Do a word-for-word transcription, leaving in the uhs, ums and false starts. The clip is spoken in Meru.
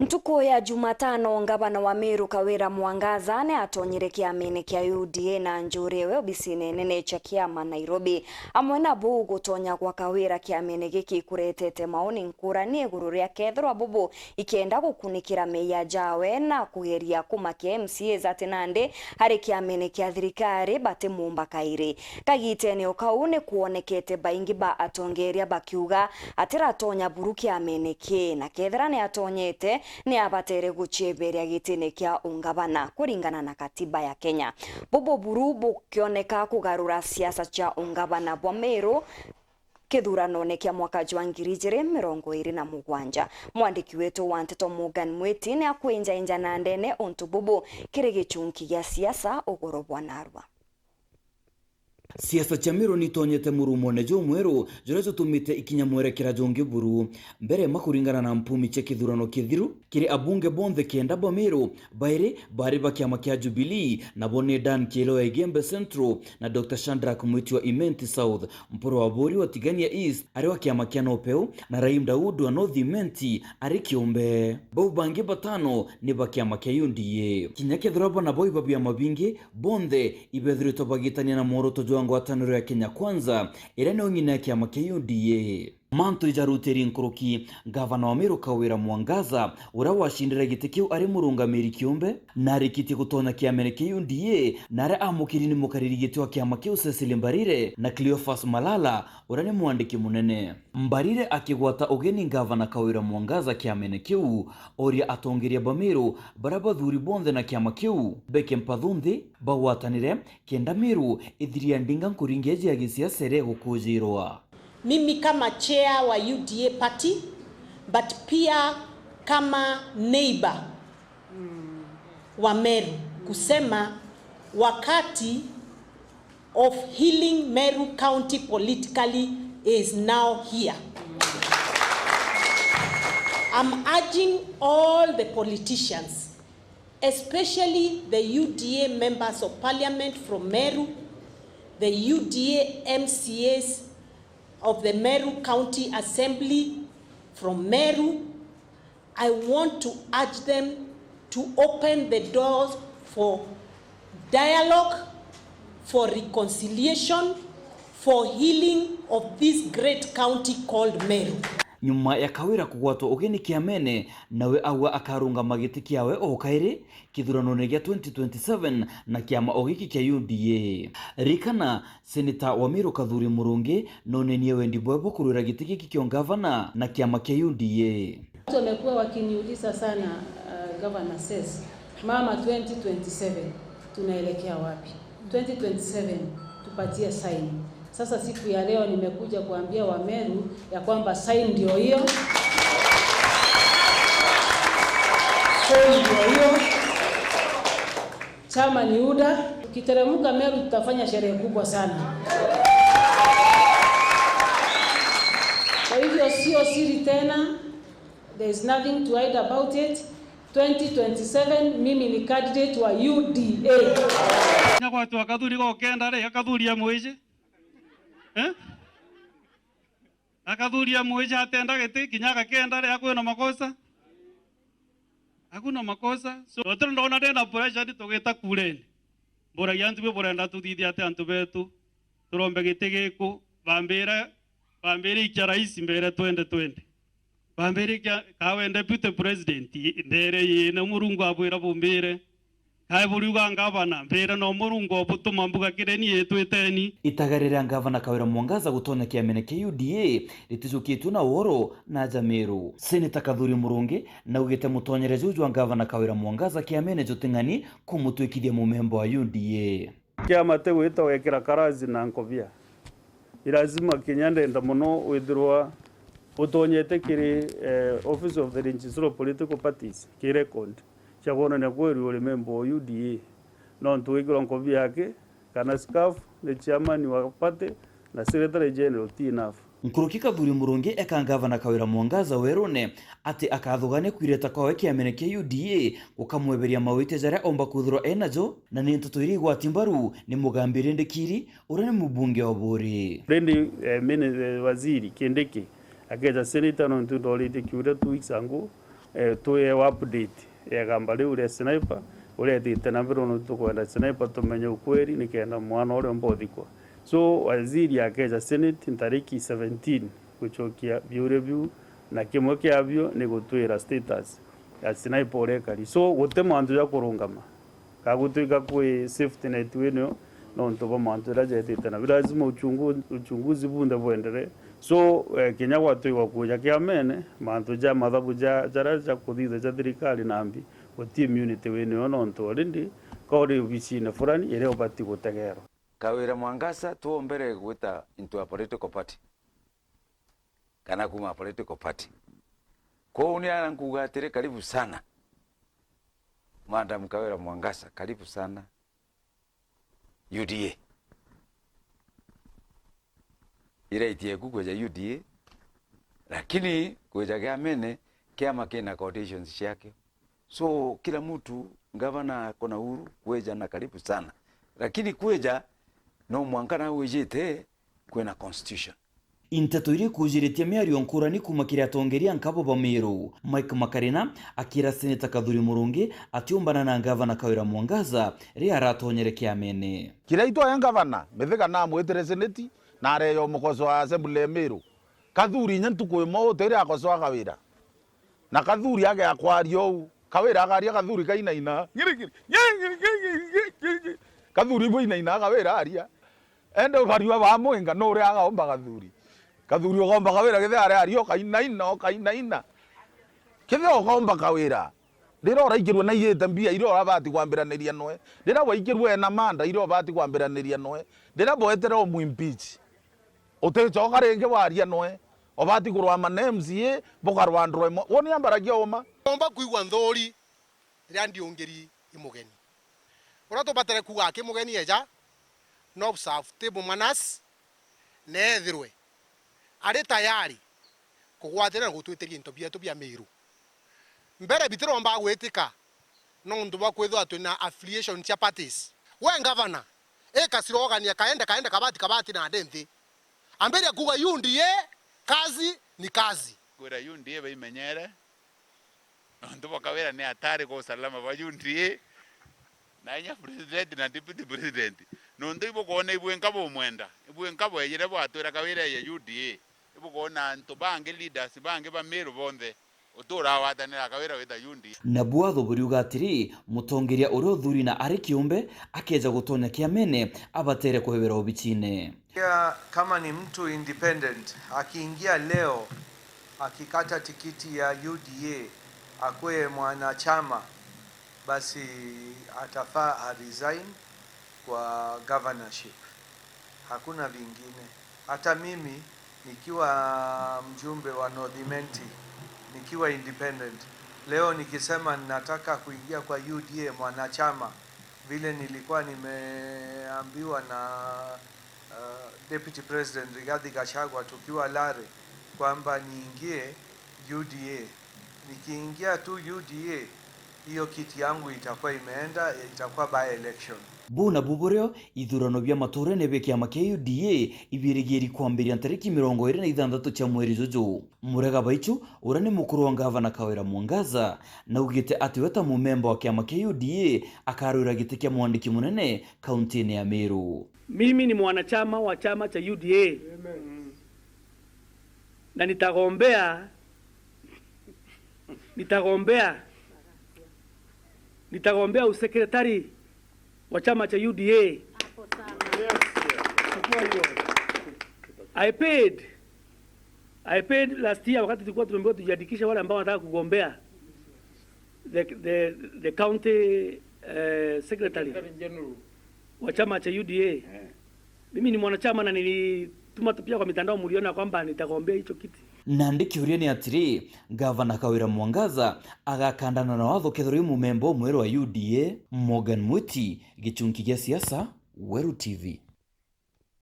Ntuku ya Jumatano, ngavana wa Meru Kawira Mwangaza ni atonyire kiamene kia U D A na njuri ewe obisine nene cia kiama Nairobi. Amwe na buu, gutonya gwa Kawira kiamene giki kuretete maoni nkurani iguru ria kethirwa bubu ikenda gukunikira meeyia jawe na kugeria kumakia M C As ati nandi ari kiamene kia thirikari batimumba kairi. Kagitene o kau ni kwonekete baingi ba atongeria bakiuga atiratonya buru kiamene kii, na kethira ni atonyete, ni abatere gucieberia gitine kia ungavana kuringana na katiba ya Kenya. Bubu buru bukioneka kugarura siasa cia ungavana bwa Meru kithuranone kia mwaka jwa ngiri ijiri mirongo iri na mugwanja. Mwandiki wetu wa nteto Morgan Mwiti ni akwinjainja na ndene untu bubu kiri gichunki gia siasa ugoro bwa narua. Siasa cia Meru nitonyete murumone jumweru juria jutumite ikinya mwerekera jungi buru. Mbere ma kuringana na mpumi cia kithurano kithiru, kiri abunge bonthe kenda ba Meru, bairi bari ba kiama kia Jubilee, nabo ni Dan Kielo wa Igembe Central na Doctor Shadrack Mwiti wa Imenti South, Mpuru wa Buri wa Tigania East ari wa kiama kia Nopeu, na Rahim Daud wa North Imenti ari kiumbe. Bau bangi batano ni ba kiama kia U D A. Kinya kethirwa bana bau iba biama bingi, bonthe ibethiritwe bagitania na mworoto jwa ngwataniro ya Kenya Kwanza, iria nio ng'ina ya kiama kia U D A. Mantu ijarutiri nkuruki, ngavana wa Meru Kawira Mwangaza, uria wacindire giti kiu ari murungamiri kiumbe, na arikitie gutonya kiamene kia U D A, na aria amukiri ni mukariri giti wa kiama kiu Cecily Mbarire na Cleophas Malala, uria ni mwandiki munene. Mbarire akigwata ugeni ngavana Kawira Mwangaza kiamene kiu, oria atongeria ba Meru baria bathuri bonthe na kiama kiu beke mpathu nthi bagwatanire kenda Meru ithiria ndinga nkuringia iji ya gisiasa iria igukujirwa. Mimi kama chair wa U D A party, but pia kama neighbor wa Meru, kusema wakati of healing Meru County politically is now here. I'm urging all the politicians, especially the U D A members of parliament from Meru, the U D A M C As of the Meru County Assembly from Meru, I want to urge them to open the doors for dialogue, for reconciliation, for healing of this great county called Meru. Nyuma ya Kawira kugwatwa ugeni kiamene, nawe aua akarungama giti kiawe o kairi kithuranone gia twenty twenty-seven na kiama o giki kia U D A. Ririkana, Seneta wa Meru Kathuri Murungi nonenie wendi bwawe bwa kurwira giti giki kia ungavana na kiama kia U D A. Watu wamekuwa wakiniuliza sana, uh, Governor says, "Mama, twenty twenty-seven tunaelekea wapi? Twenty twenty-seven tupatie sign." Sasa siku ya leo nimekuja kuambia Wameru ya kwamba sign ndio hiyo. Sign ndio hiyo. Chama ni U D A. Tukiteremka Meru, tutafanya sherehe kubwa sana. Kwa hivyo sio siri tena, there is nothing to hide about it. Twenty twenty-seven, mimi ni candidate wa U D A. Nya gwatwa akathuri gokenda ri, akathuri ya mwiji. Eh? Akathuria mwiji atenda giti, kinya agakenda ria kwina makosa. Hakuna makosa. So, turi ndona ndina pressure ni tugita kureni. Mburagia antu bi burenda tuthithia ati antu betu. Turombe giti giku, bambire, bambire ikia rais mbere twenty twenty. Bambire ikia kawe deputy president, ndere yina Murungu abwira bumbire. Kae buriuga ngavana, mbire no Murungu obutuma mbuga kireni itwiteni. Itagari ria ngavana Kawira Mwangaza gutonya kiamene kia U D A ritijukitue na woro na aja Meru. Seneta Kathuri Murungi naugite mutonyere juu jwa ngavana Kawira Mwangaza kiamene juting'ani kumutwikithia mumemba wa U D A. Kiama ti gwita wekira karazi na nkobia. Ni lazima kinya ndenda mono withirwa utonyete kiri, eh, Office of the Registrar of Political Parties, ki record cia kwonania kweri uri member wa U D A. Nontu wikirwa nkobi yake kana scarf ni chairman wa party na secretary general, ti enough. Nkuruki Kathuri Murungi eka ngavana Kawira Mwangaza werune ati akathugania kwireta kwawe kiamene kia U D A gukamweberia mawite jaria omba kwithirwa enajo, na ni nteto iria igwati mbaru ni Mugambiri Ndikiri, uria ni mubunge wa Buuri. Already, eh, mini-, eh, waziri Kindiki akeja senator, nontu ndoritie kiuria two weeks ago, Eh, tuewa update ya igamba riu ria Sniper, uria etite na mbere, nontu tukwenda Sniper tumenye ukweli, nikenda mwana uria umba uthikwa. So, waziri akeja Senate ntariki seventeen gucokia biuria biu, na kimwe kiabio ni gutwira status ya Sniper uria ekari. So, guti mantu ja kurungama. Ka gutwika kwi safety net wino, nontu bwa mantu jaria jetite na lazima uchungu-, uchunguzi bunthe bwenderee. So, eh, kinya gwatwikwa kuja kiamene, mantu ja mathabu ja, jaria ja kuthithia ja thirikari nambi, guti immunity wino, nontu already ka uri obicine fulani iria ubati gutegerwa. Kawira Mwangaza tuombere gwita into a political party, kana kuma political party. Kwou ni ara nkuga atiri, karibu sana. Madam Kawira Mwangaza, karibu sana U D A. Ira itieku kweja U D A, lakini kweja kiamene, kiama kina conditions ciakio. So, kila mtu, gavana ako na uhuru kweja na karibu sana. Lakini kweja, no mwanka na wijite kwina constitution. Inteto iria ikujiritie miario nkurani kuuma kiri atongeria nkabo ba Meru. Mike Makarina akira Seneta Kathuri Murungi atiumbana na Ngavana Kawira Mwangaza riria aratonyere kiamene. Kiria itwaya ngavana, Mithiga namwitire Seneti na areya umukoso wa Assembly ya Meru. Kathuri inya ntuku imwe utiri akosoa Kawira. Na Kathuri agea kwaria uu, Kawira akaria Kathuri kainaina. Ngiri, ngiri, ngiri, ngiri, ngiri, ngiri, ngiri. Kathuri bwinaina, Kawira aria. Ende ubarua ba mwinga, nuria agaomba Kathuri? Kathuri ugaomba Kawira, kethira ari aria ukainaina, ukainaina. Kethira ugaomba Kawira, riria uraikirue na iyite mbia iria urabati kwambiraniria noe, riria waikirue ena manda iria ubati kwambiraniria noe, riria bwetere umwimpeach, uticoka ringi waria noe, ubati kurwama na M C A, bukarwa ndoro imwe. Woni ambaragia uma. Omba kwigua nthuri riria ndiungiri i mugeni. Uria tubatere kuuga aki mugeni eja, no observe table manners, na ethirwe ari tayari kugwatira na gutwitiria into bietu bia Meru. Mbere bitiromba gwitika nontu bwa kwithirwa twina affiliation cia parties. We ngavana, ika slogan ya kaende, kaende, kabati, kabati na nthi. Ambiria kuuga U D A, kazi ni kazi. Kwira U D A baimenyere, nontu bwa Kawira ni atari kwa usalama bwa U D A, na inya president na deputy president. Nontu ibukwona ibwi nka bumwenda, ibwi nka bwejire bwatwira Kawira eje U D A, ibukwona antu bangi, leaders bangi ba Meru bonthe, utuura agwatanira Kawira wita U D A. Nabu watho buriuga atiri, mutongeria uria uthuri na ari kiumbe akeja gutonya kiamene, abatere kwewera obicine. Pia kama ni mtu independent, akiingia leo, akikata tikiti ya U D A, akuwe mwanachama, basi atafaa a resign kwa governorship. Hakuna vingine. Hata mimi nikiwa mjumbe wa North Imenti, nikiwa independent, leo nikisema ninataka kuingia kwa U D A mwanachama, vile nilikuwa nimeambiwa na, uh, Deputy President Rigathi Gachagua tukiwa Lare kwamba niingie U D A. Nikiingia tu U D A, hiyo kiti yangu itakuwa imeenda, itakuwa by election. Buu nabu burio ithurano bia maturene bia kiama kia U D A ibirigiri kwambiria ntariki mirongo iri na ithanthatu cia mweri juju. Murega Baichu, uria ni mukuru wa ngavana Kawira Mwangaza, naugite ati we ta mumemba wa kiama kia U D A akarwira giti kia mwandiki munene kauntine ya Meru. Mimi ni mwanachama wa chama cha U D A. Na nitagombea, nitagombea, nitagombea usekretari wa chama cha U D A. I paid, I paid last year wakati tulikuwa tumeambiwa tujiandikishe wale ambao wanataka kugombea the, the, the county, eh, secretary wa chama cha U D A. Mimi ni mwanachama na nilituma tu pia kwa mitandao, muliona kwamba nitagombea hicho kiti. Nandi kiuria ni atiri, Gavana Kawira Mwangaza agakandana na watho kethirwa i mumemba umwe wa U D A? Morgan Mwiti, gichunki gia siasa, Weru T V.